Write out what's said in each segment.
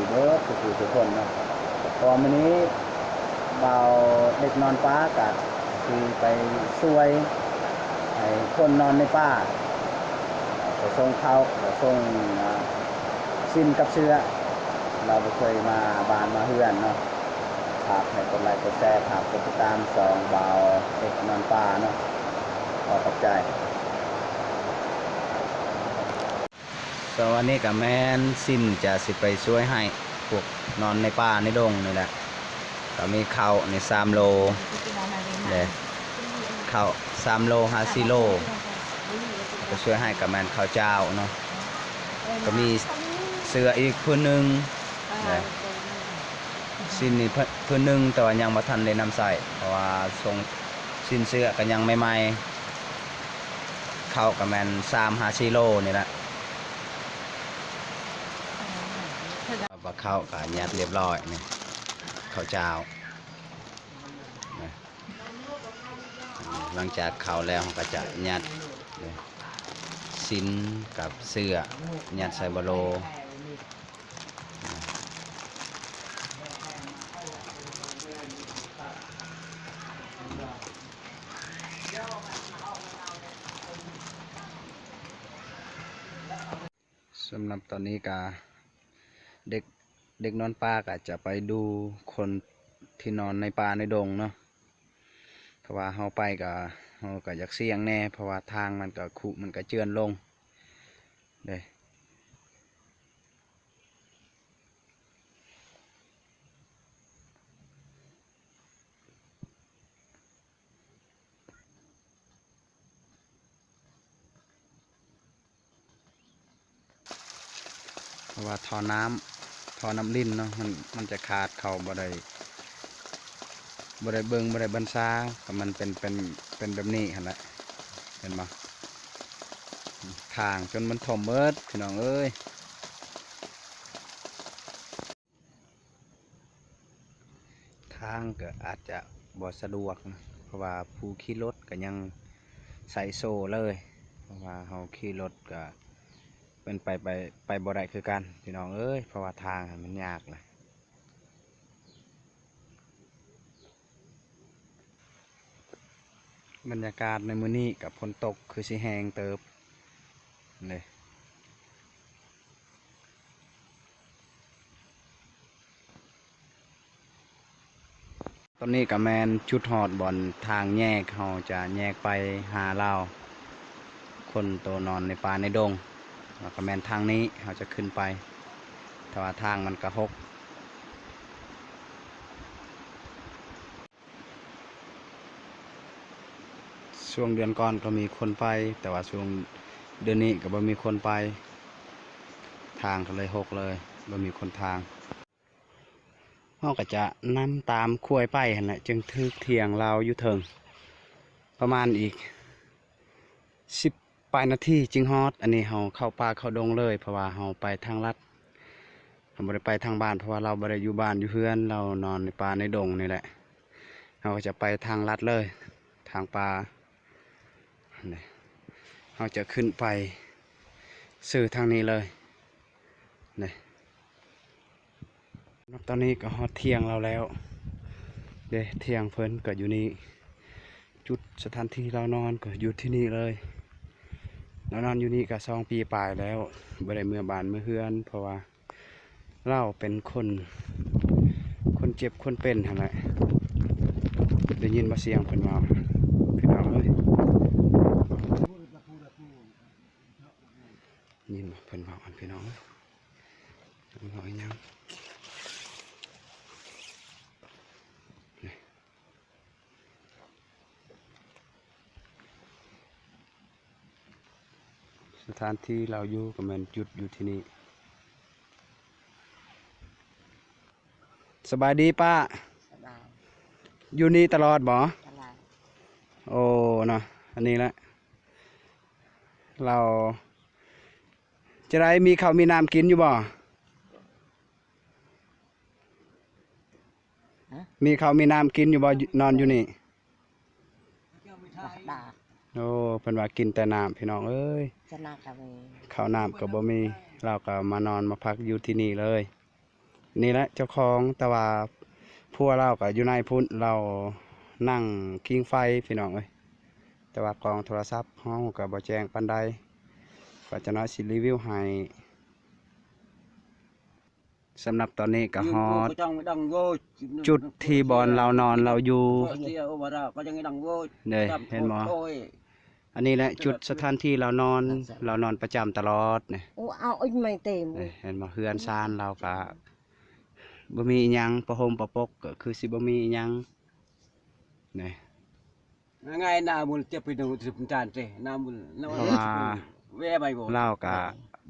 ເບິດທຸກຜູ້ທຸກຄົນເນາະ. ເພາະວ່າມື້ນີ້ບ່າວເດັກນອນປ່າກະຊິໄປຊ່ວຍໃຫ້ຄົນນອນໃນປ່າ ໄປສົ່ງເຂົ້າ ໄປສົ່ງ ອ່າ ສິ້ນກັບເສື້ອ. ລາວບໍ່ເຄີຍມາບ້ານມາເຮືອນເນາະ. ຝາກໃຫ້ກົດໄລກົດແຊ ຝາກກົດຕິດຕາມຊ່ອງບ່າວເດັກນອນປ່າເນາະ. ຂໍຂອບໃຈ. ສ່ວນອັນນີ້ກະແມ່ນສິ້ນຈະຊິໄປຊ່ວຍໃຫ້ພວກນອນໃນປ່າໃນດົງນີ້ແຫຼະ. ກະມີເຂົ້ານີ້ສາມໂລເດ້ ເຂົ້າສາມໂລຫາສີ່ໂລ ກະຊ່ວຍໃຫ້ກະແມ່ນເຂົ້າຈ້າວເນາະ. ກະມີເສື້ອອີກຜືນໜຶ່ງເດ້ ສິ້ນນີ້ຜືນໜຶ່ງ ແຕ່ວ່າຍັງບໍ່ທັນໄດ້ນຳໃຊ້ ເພາະວ່າສົ່ງສິ້ນເສື້ອກະຍັງໃໝ່ໆ. ເຂົ້າກະແມ່ນສາມຫາສີ່ໂລນີ້ແຫຼະ. ວ່າເຂົ້າກະຍັດລຽບລ້ອຍນີ້ ເຂົ້າຈ້າວ. ຫຼັງຈາກເຂົ້າແລ້ວ ເຮົາກະຈະຍັດສິ້ນກັບເສື້ອ ຍັດໃສ່ບໍ່ໂລ. ສຳລັບຕອນນີ້ກະເດັກ ເດັກນອນປ່າກະຈະໄປດູຄົນທີ່ນອນໃນປ່າໃນດົງເນາະ. ເພາະວ່າເຮົາໄປກະ ເຮົາກະຢາກສ່ຽງແດ່ ເພາະວ່າທາງມັນກະຂຸ ມັນກະເຈື່ອນລົງເດ້. ເພາະວ່າທໍ່ນ້ຳ ທໍ່ນ້ຳລິນເນາະ ມັນ ມັນຈະຂາດ ເຂົາບໍ່ໄດ້ ບໍ່ໄດ້ເບິ່ງ ບໍ່ໄດ້ບັນຊາ ກະມັນເປັນ ເປັນ ເປັນແບບນີ້ຫັ້ນແຫຼະ ເຫັນບໍ່? ທາງຈົນມັນຖ້ວມເບິດ ພີ່ນ້ອງເອີຍ. ທາງກະອາດຈະບໍ່ສະດວກນະ ເພາະວ່າຜູ້ຂີ່ລົດກະຍັງໃສ່ໂສ້ເລີຍ ເພາະວ່າເຮົາຂີ່ລົດກະເປັນໄປ ໄປ ໄປບໍ່ໄດ້ຄືກັນ ພີ່ນ້ອງເອີຍ ເພາະວ່າທາງຫັ້ນມັນຍາກນະ. ບັນຍາກາດໃນມື້ນີ້ກະຝົນຕົກຄືຊິແຮງເຕີບເດ້. ຕອນນີ້ກະແມ່ນຈຸດຮອດບ່ອນທາງແຍກ ເຮົາຈະແຍກໄປຫາລາວ ຄົນໂຕນອນໃນປ່າໃນດົງ ແລ້ວກະແມ່ນທາງນີ້ເຮົາຈະຂຶ້ນໄປ ແຕ່ວ່າທາງມັນກະຫົກ. ຊ່ວງເດືອນກ່ອນກະມີຄົນໄປ ແຕ່ວ່າຊ່ວງເດືອນນີ້ກະບໍ່ມີຄົນໄປ ທາງກະເລີຍຫົກເລີຍ ບໍ່ມີຄົນທາງ. ເຮົາກະຈະນຳຕາມຄວາຍໄປຫັ້ນແຫຼະ ຈຶ່ງຖືກທ່ຽງລາວຢູ່ເທິງ ປະມານອີກສິບປາຍນາທີຈຶ່ງຮອດ. ອັນນີ້ເຮົາເຂົ້າປ່າເຂົ້າດົງເລີຍ ເພາະວ່າເຮົາໄປທາງລັດ ເຮົາບໍ່ໄດ້ໄປທາງບ້ານ ເພາະວ່າລາວບໍ່ໄດ້ຢູ່ບ້ານຢູ່ເຮືອນ ລາວນອນໃນປ່າໃນດົງນີ້ແຫຼະ. ເຮົາກະຈະໄປທາງລັດເລີຍ ທາງປ່າ ເຮົາຈະຂຶ້ນໄປຊື່ທາງນີ້ເລີຍ. ນີ້ ຕອນນີ້ກະຮອດທ່ຽງລາວແລ້ວເດ້ ທ່ຽງເພິ່ນກະຢູ່ນີ້ ຈຸດສະຖານທີ່ລາວນອນກະຢູ່ທີ່ນີ້ເລີຍ. ລາວນອນຢູ່ນີ້ກະສອງປີປາຍແລ້ວ ບໍ່ໄດ້ເມືອບ້ານເມືອເຮືອນ ເພາະວ່າລາວເປັນຄົນ ຄົນເຈັບຄົນເປັນຫັ້ນແຫຼະ. ໄດ້ຍິນບໍ່ສຽງເພິ່ນເວົ້າ ພີ່ນ້ອງເອີຍ? ຍິນບໍ່ເພິ່ນເວົ້າຫັ້ນ ພີ່ນ້ອງເອີຍ? ເພິ່ນເວົ້າອີ່ຫຍັງ? ສະຖານທີ່ລາວຢູ່ກະແມ່ນຈຸດຢູ່ທີ່ນີ້. ສະບາຍດີປ້າ. ສະບາຍ. ຢູ່ນີ້ຕະຫຼອດບໍ່? ຕະຫຼອດ. ໂອ້ ເນາະ ອັນນີ້ແຫຼະ ລາວ ຈະໄດ້ມີເຂົ້າມີນ້ຳກິນຢູ່ບໍ່? ຮະ? ມີເຂົ້າມີນ້ຳກິນຢູ່ບໍ່? ນອນຢູ່ນີ້. ໂອ້ ເພິ່ນວ່າກິນແຕ່ນ້ຳ ພີ່ນ້ອງເອີຍ. ເຂົ້ານ້ຳກະບໍ່ມີ ລາວກະມານອນມາພັກຢູ່ທີ່ນີ້ເລີຍ. ນີ້ແຫຼະເຈົ້າຂອງ ແຕ່ວ່າຜົວລາວກໍຢູ່ໃນພຸ້ນ ລາວນັ່ງຜິງໄຟພີ່ນ້ອງເອີຍ. ແຕ່ວ່າກ້ອງໂທລະສັບເຮົາກໍບໍ່ແຈ້ງປານໃດ ກໍຈັກໜ້ອຍຊິຣີວິວໃຫ້. ສຳລັບຕອນນີ້ກໍຮອດຈຸດທີ່ບ່ອນລາວນອນລາວຢູ່ເດ້ ເຫັນບໍ່? ອັນນີ້ແຫຼະຈຸດສະຖານທີ່ລາວນອນ ລາວນອນປະຈຳຕະຫຼອດນີ້ ໂອ້ ເອົາອີກໄມ້ເຕັມ ນີ້ເຫັນບໍ່? ເຮືອນຊານລາວກະບໍ່ມີອີ່ຫຍັງ ຜ້າຫົ່ມຜ້າປົກກໍຄືຊິບໍ່ມີອີ່ຫຍັງນີ້. ງ່າຍໜ້າມຸນເຈັບໄປດູ ເພາະວ່າລາວກະ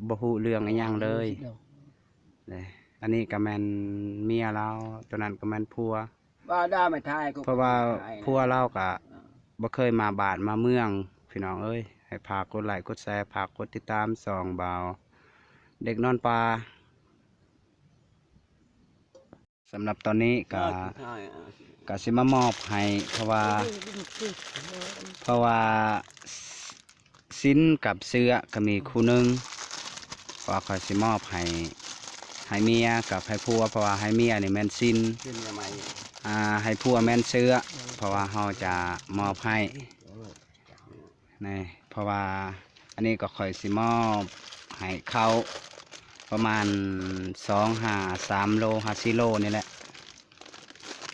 ບໍ່ຮູ້ເລື່ອງອີ່ຫຍັງເລີຍ. ອັນນີ້ກໍແມ່ນເມຍລາວ ຕົວນັ້ນກໍແມ່ນຜົວ ເພາະວ່າຜົວລາວກະບໍ່ເຄີຍມາບ້ານມາເມືອງ ພີ່ນ້ອງເອີຍ. ໃຫ້ຝາກກົດໄລ້ກົດແຊ ຝາກກົດຕິດຕາມຊ່ອງບ່າວເດັກນອນປ່າ. ສຳລັບຕອນນີ້ກະ ກະຊິມາມອບໃຫ້ ເພາະວ່າ ເພາະວ່າ ຊິນກັບເສື້ອກໍມີຄູ່ໜຶ່ງ ເພາະວ່າຂ້ອຍຊິມອບໃຫ້ ໃຫ້ເມຍກັບໃຫ້ຜົວ ເພາະວ່າໃຫ້ເມຍນີ້ແມ່ນຊິນ ອ່າ ໃຫ້ຜົວແມ່ນເສື້ອ ເພາະວ່າເຮົາຈະມອບໃຫ້ ນີ້ ເພາະວ່າອັນນີ້ກໍຂ້ອຍຊິມອບໃຫ້ເຂົ້າປະມານສອງຫາສາມໂລ ຫາສີ່ໂລນີ້ແຫຼະ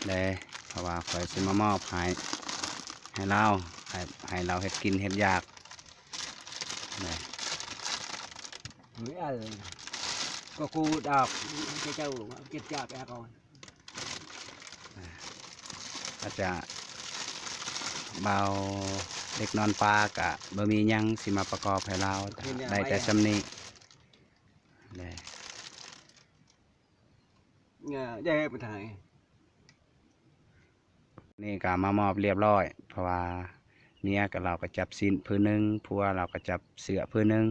ເດ້ ເພາະວ່າຂ້ອຍຊິມາມອບໃຫ້ ໃຫ້ລາວ ໃຫ້ ໃຫ້ລາວເຮັດກິນເຮັດຢາກເດ້. ກໍກູດອອກ ເຈົ້າເກັບຈາກແອກອອນ ອາດຈະບ່າວເດັກນອນປ່າກະບໍ່ມີຫຍັງຊິມາປະກອບໃຫ້ລາວ ໄດ້ແຕ່ສ່ຳນີ້ແຫຼະ. ນີ້ກະມາມອບລຽບຮ້ອຍ ເພາະວ່າເມຍກະ ລາວກະຈັບຊິ້ນຜືນໜຶ່ງ ຜົວລາວກະຈັບເສື້ອຜືນໜຶ່ງ